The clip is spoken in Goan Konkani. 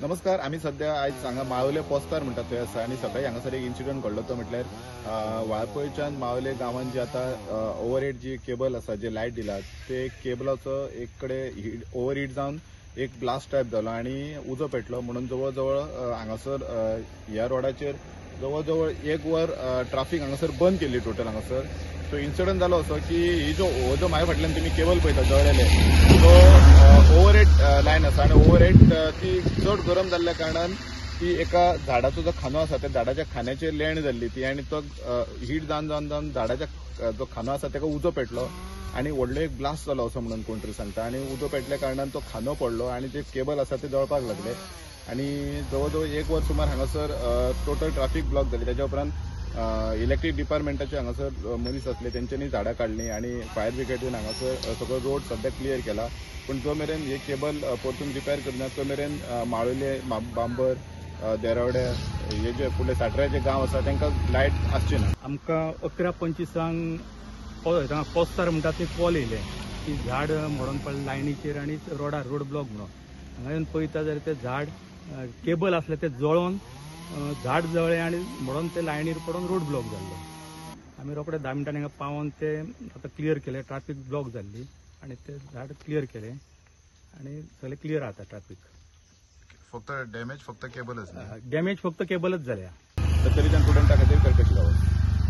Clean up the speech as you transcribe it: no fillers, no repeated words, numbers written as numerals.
नमस्कार, आमी सध्या आयज हांगा माळवले पोस्तार म्हणटा थंय आसा आनी सकाळी हांगासर एक इन्सिडंट घडलो तो म्हटल्यार वाळपयच्यान माळवले गांवान जी आतां ओवरहेड जी केबल आसा, जे लायट दिला ते केबलाचो एक कडेन ओवर हीट जावन एक ब्लास्ट टायप जालो आनी उजो पेटलो म्हणून जवळ जवळ हांगासर ह्या रोडाचेर जवळ जवळ एक वर ट्राफीक हांगासर बंद केल्ली टोटल हांगासर. सो इन्सिडंट जालो असो की ही जो हो जो म्हाज्या फाटल्यान तुमी केबल पळयता जळ्ळेले तो ओवरहेड लायन आसा आनी ओवरहेड ती चड गरम जाल्ल्या कारणान ती एका झाडाचो जो खांदो आसा त्या झाडाच्या खांद्याचेर लँड जाल्ली ती आनी तो हीट जावन जावन जावन झाडाच्या जो खांदो आसा ताका उजो पेटलो आनी व्हडलो एक ब्लास्ट जालो असो म्हणून कोण तरी सांगता आनी उजो पेटल्या कारणान तो खांदो पडलो आनी जे केबल आसा ते जळपाक लागले आनी जवळ जवळ एक वर सुमार हांगासर टोटल ट्राफीक ब्लॉक जाली. त्याच्या उपरांत इलेक्ट्रीक डिपार्टमेंटाचे हांगासर मनीस आसले तेंच्यांनी झाडां काडली आनी फायर ब्रिगेडीन हांगासर सगळो रोड सद्या क्लियर केला. पूण जो मेरेन हे केबल परतून रिपेर करना तो मेरेन माळोले, बांबर, देरावडे हे जे फुडले साटऱ्याचे गांव आसा तांकां लायट आसची ना. आमकां 11:25 पोस्तार म्हणटा ते कॉल येयले की झाड मोडोन पडलें लायनीचेर आनी रोडार रोड ब्लॉक म्हणून. हांगा येवन पळयता जाल्यार तें झाड केबल आसलें तें जळोन झाड जळ्ळें आनी मोडोन ते लायनीर पडोन रोड ब्लॉक जाल्लो. आमी रोखडे 10 मिनटांनी हांगा पावोन ते आतां क्लियर केलें, ट्राफीक ब्लॉक जाल्ली आनी ते झाड क्लियर केलें आनी सगळें क्लियर आतां ट्राफीक. फक्त डॅमेज फक्त केबलच, डॅमेज फक्त केबलच जाल्या. सत्तरीच्यान स्टुडंटा खातीर कर्कशी गांव.